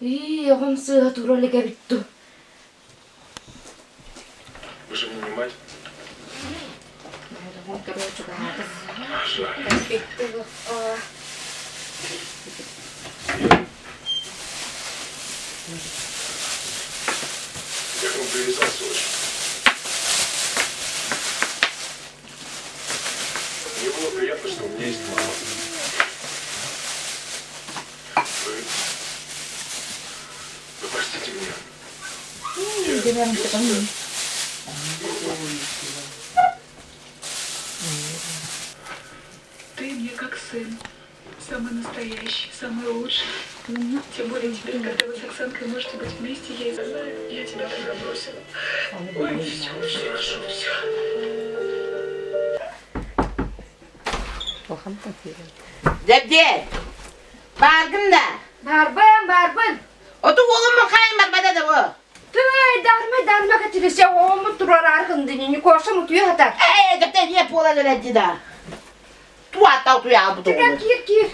Ии, оҕом сыыһа тура илик эбит дуу. Вы же мне не мать. Жаль. Я к вам привязался очень. Мне было приятно, что у меня есть мама. Вы, вы простите меня. Я вел себя Ты мне как сын. Самый настоящий, самый лучший. Тем более теперь, когда вы с Оксанкой можете быть вместе, я и знаю, я тебя тогда бросила. Ой, все, все, все, все. Дьэбдиэ, бааргын да? Барбын, барбын. Оту уолум махайын барбата да бу. Тыай, дарма, дарма кэтилесе оҕоммут турар аргынды, Никоша мутуйа хатар. Ээ, дьэбдиэ не буолан эрэ да. Туата утуйаабыт Тыган оҕону. киир, киир.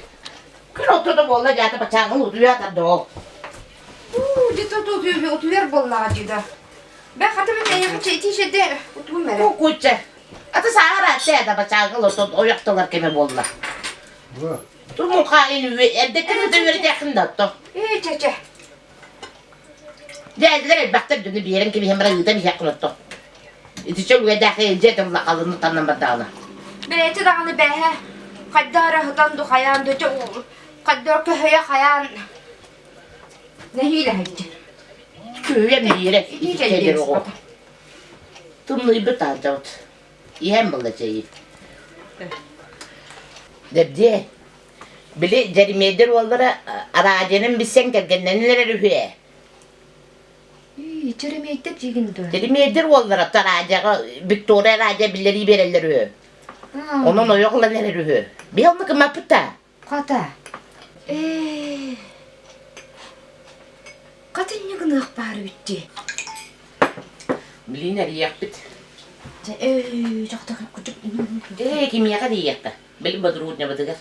Күн ортото буолла дьаата бачааҥын утуйа атар ол. Уу, дьэ утуйар буоллаҕа дии да. Бэ хата мен эйэхэ чэйти шеде утуум эрэ. Кукучча. Ата сааһар атта да бачааҥын отон ойохтолор кеме буолла. Тумухаайын эрдэттэн ыта үөрэтиэххин да отто. Ээ, чэ, чэ. Дьэ, эллэр элбэхтэр дьону биэрэн кэбиһэн баран ыытан иһиэххин отто. Итиччэ үлүгэйдээх дьиэ тылла халыны таннан бардаҕына. Бэйэтэ даҕаны бээһэ хайдах эрэ сытан ду хайаан ду хайдах көһүйэ хайаан нэһиилэ сылдьар. Күһүйэ нэһиилэ итиччэ оҕо. Тымныйбыт аалдьабыт. Иһэн буолла чэйи. Дэбдиэ, били Дьэримиэйдэр уоллара араадьыйанан билсэн кэргэннэнэн эрэр үһү ээ. Дьэримиэйдэр диигин дуо? Дьэримиэйдэр уоллара араадьыйаҕа Виктория араадьыйа биллэрии биэрэллэр үһү. Онон ойох ылан эрэр үһү. Биһи онно гыммаппыт да. Хата. Ээ. Хата инньэ гыныах баар эбит дии. Билин эрийиэхпит. Дьэ, ээ, дьахтар кучук. Ээ, кимиэхэ эрийиэххэ? Били бодруднябытыгар.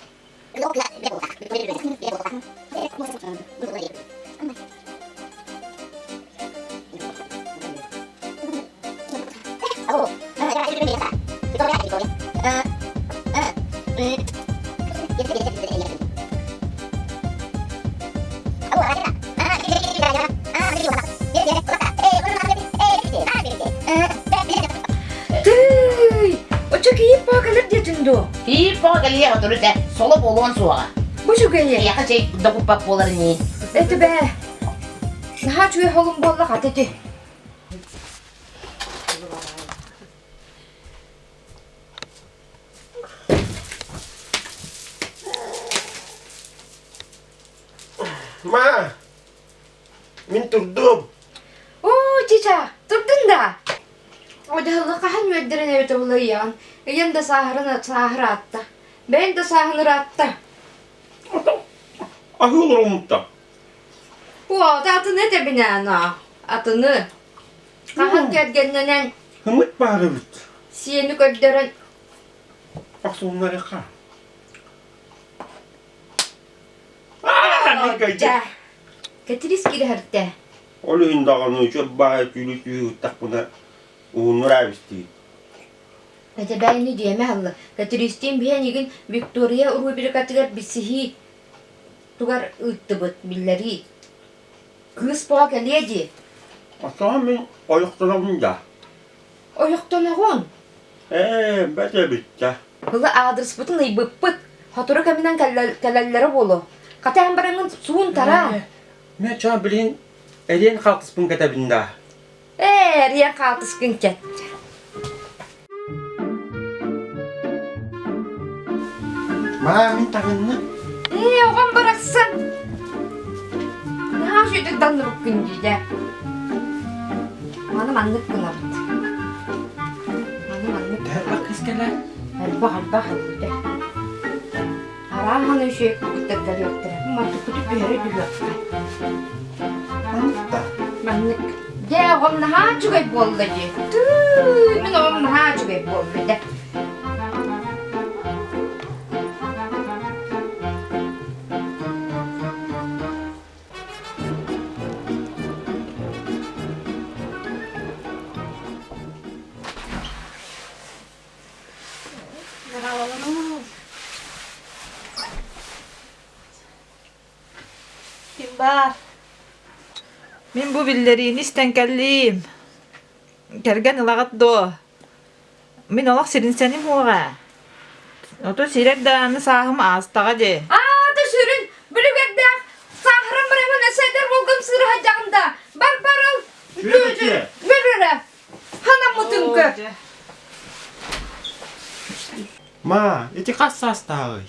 Тыый! Оччо кийиит баа кэлэр диэтиҥ дуо? Кийиит баа кэлиэ сотору этэ, соло буолуон суоҕа. Бу үчүгэйэ. Эйиэхэ чэй да куппат буолар ини. Эти бээ. Наһаа үчүгэй холум буолла хата ити. Ма, мин турдум. Оо, чича, турдун да? Одьаһылы хаһан үөрдэрин эбитэ була ыйаҕын. Ыйан да сааһыран сааһыраатта. Бэйэн да сааһын ыраатта. Аһыы олороммутта. Оо, атыны этэбин аана. Атыны. Хаһан кэргэннэнэн Хымыт баар эбит. Сиэни көрдөрөн Охсуһуннарыахха. Дьэ, Кэтирис кириһэртэ. Ол иһин даҕаны үчүгэй баҕайы түүлү түүһүттэхпинэ уһуннур аабистии. Этэбээйини диэмэ аһылла. Кэтиристиин биһэн игин Виктория рубрикатыгар билсиһии тугар ыыттыбыт, биллэрии. Кыыс буола кэлиэ дии. Оччоҕо мин ойохтонобун да. Ойохтоноҕун? Ээ, бэрт эбит да. Ыла аадырыспытын ыйбыппыт. Сотору кэминэн кэлэллэрэ буолуо. Хатаан бараҥҥын суун тараа. Мин чоон билигин эриэн хаалтыспын кэтэбин да. Ээ, эриэн хаалтыскын кэт. Маа, мин таҥынным. Ээ, оҕом барахсан. Наһаа үчүгэй данныбыккын дии дэ. Маны маннык гынабыт. Маны маннык. Элбэх кыыс кэлэр. Элбэх элбэх элбэх. Арааһын үчүгэй кыргыттар кэлиэхтэрэ. Мартыккыты түһэрэ түһүөххэ. Маннык да. Маннык. Дьэ, оҕом наһаа үчүгэй буолла дии. Тыы, мин оҕом наһаа үчүгэй буолла дэ. Ким баар? Мин бу биллэриини истэн кэллим. Кэргэн ылаҕыт дуо? Мин олох сиринсэним уоҕа. Ото сирэр даҕаны сааһым аастаҕа дии. Аата сүрүн бүлүгэрдээх сааһыран барамын эсэдэр волгам сыырыһадьаҕын да бар барыл бөрөрө ханаммытын көр. Ма, ити хас саастааҕый?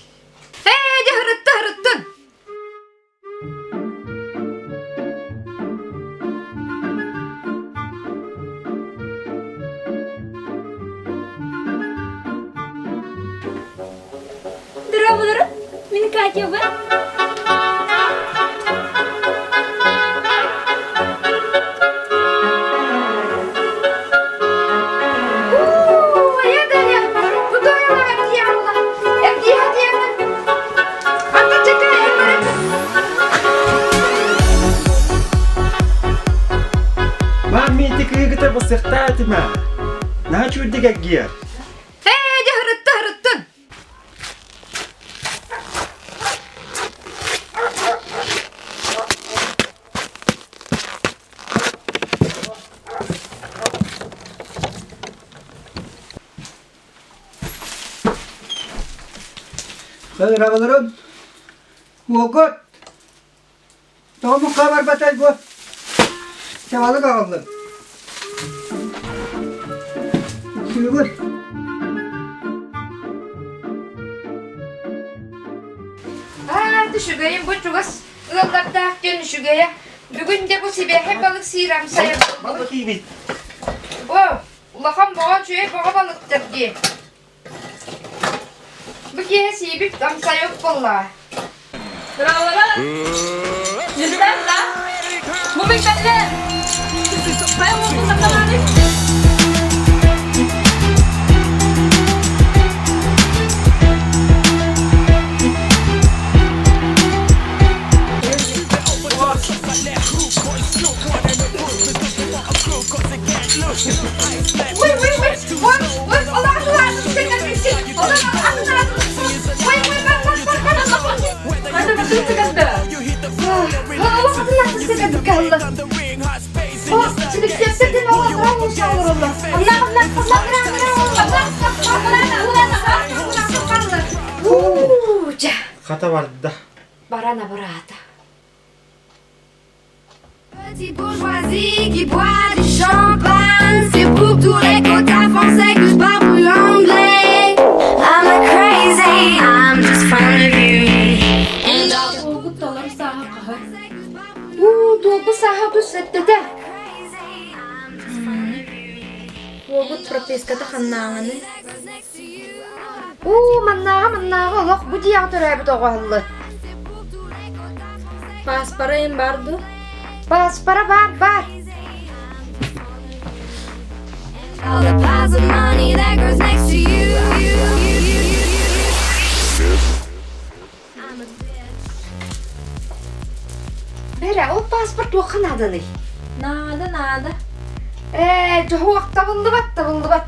Ээ, дьэ һырытты һырыттын. Здравствуйте, мин Катя Мам, ити кыыгыта басыахтаатыма. Наһаа үчүгэйдик эргийэр. Ээ, дьэ һырытты һырыттын. Кыырабыларын уогут тоҕо муҥха барбатай бу чабалык аҕаллым үксүүгүт Аа, үчүгэйим бу чугас ыаллардаах диэн үчүгэйэ. Бүгүн дьэ бу сибиэһэй балык сиир амсайар Балык киибит. О, улахан боҕо үчүгэй боҕо балыктар дии. Бу киэһэ сиибит амсайык буоллаҕа. Браво! Нельзя, да? Бу бэйбэллэ! Хайа уолбун сакалааны? Ой, ой, ой, ой, ой, Ханна башын когда? Хата барда. Барана барата. Petite bourgeoisie qui boit du champagne, c'est pour tous les quotas français que je parle plus anglais. I'm not crazy, I'm just fond of you. And all Уолгут толору сааһа. Хаһай? Уу, туолбут сааһа 37-тэ. Уолбут прописката ханнааҕыный? Уу, маннааҕы маннааҕы олох бу дьиэҕэ төрөөбүт оҕо аһыллы. Пааспара им бар дуу? Пааспара баар баар. All the piles of money that grows next to you. you, you, you, you. I'm a bitch. Бэрэ, ол паспорт туохха нааданый? Наада, наада. Ээ, дьоһуох табыллыбат, табыллыбат.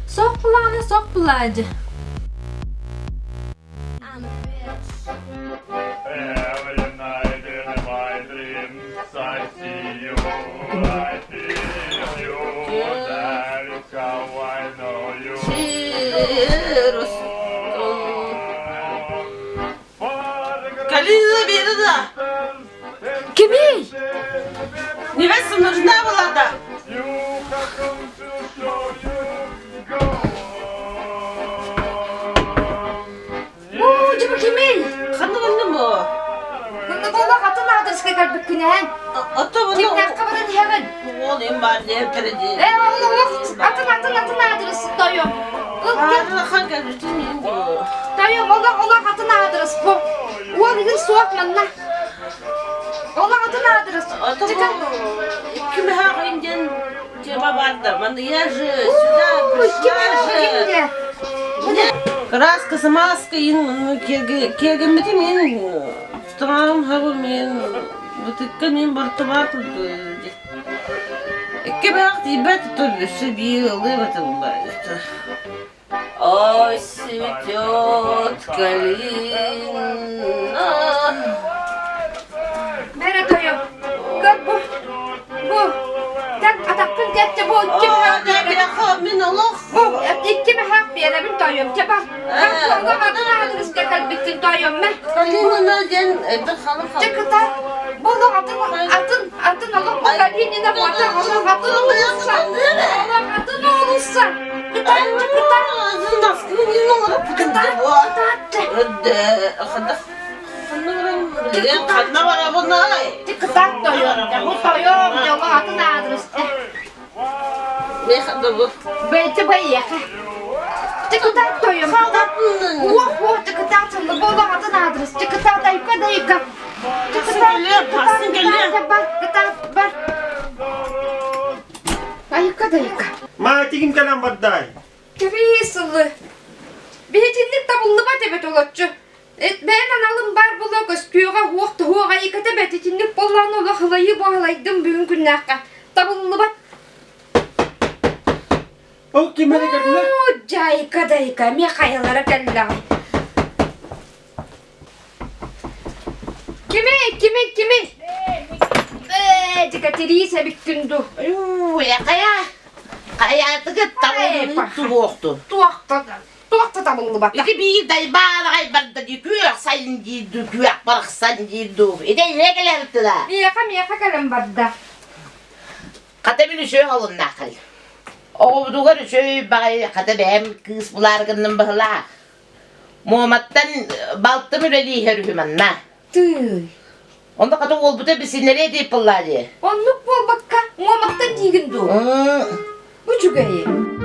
Сох булааны, сох булаадьы. I'm a bitch. Every night in my dreams I see you, I feel you. That is how I know you. Калина Берда! Кимий? Невеста нужна была да? You have come to show you go on. Уу, дьэ бу кимий? Ханна кэллим бу? Мында буоллах атын аадырыска кэлбиккинээн. Ото бұны Кимнээххэ баран иһэҕин? Ол им бар диэн кэлэди. Ээ, ол олох атын атын атын аадырыс тойом. Ыл кэл. Хан кэлбитин мин бу. Тойом, олох олох атын аадырыс бу. Уол игин суох манна. Олох атын аадырыс. Ото Чыка. бу ким хаҕын диэн тема барда. Манда я же сюда пришла же. Краска, смазка, ин кергеммити мин таҥарым хабы мин бытыкка мин бартыбар турду. Икки бэҕэх тиийбэт өссө биир ылыы батылла. Ой, цветет калина. Бэрэ тойом. Көр бу. Бу. Так атахпын тэптэ бу икки Оо, мин олох. Бу икки мөһөөх биэрэбин тойом. Чэ бар. Олох атын аадырыска кэлбиккин тойом мэ. Калинина диэн эбит халы Чэ кыта. Бу олох атын атын атын олох бу Калинина бата олох атын уулусса. Олох атын уулусса. Кыта кыта. Кыта кыта. Ханна барабынай? Кытаат тойон, бу тойон, дьоло атын аадырыста. Бэйти байыаха. Кытаат тойон, уох уох кытаат сылы боло атын аадырыс. Кытаат айка дайка. Кытаат бар, кытаат бар. Айка дайка. Маатигим кэлэн бардай. Кэбии сылы. Биһитинник табыллыбат эбит олоччу. Бэйэм аналым баар буолуо көстүөҕэ уох тоһуох айыката бэрт итинник буоллаҕына олох ылайыы буолайдым бүгүн күннээххэ табыллыбат Ол ким эрэ кэллэ? Оо, дьайка дайка эмиэ хайалара кэллэҕэй Кимий кимий кимий Ээ дьикэтириис эбиккин дуу Уу, хайа хайаатыгыт табыллыбыт туһуохтун. Туохта туох да табыллыбата. Ити биир дайбаан барда дии күөх сайын диир дуу, күөх барахсан диир дуу. Ити илэ кэлэртила. Миэхэ миэхэ кэлэн барда. Хата мин үчүгэй холуннааххай. Оҕобутугар үчүгэй баҕайы хата бэйэм кыыс булаары гынным быһылаах. Муоматтан балтым үлэлииһэр үһү манна. Тыый. Онно хата уолбута бисиннэрэ диэп буоллаа дии. Оннук буолбакка, муоматтан диигин дуу? Үчүгэйи.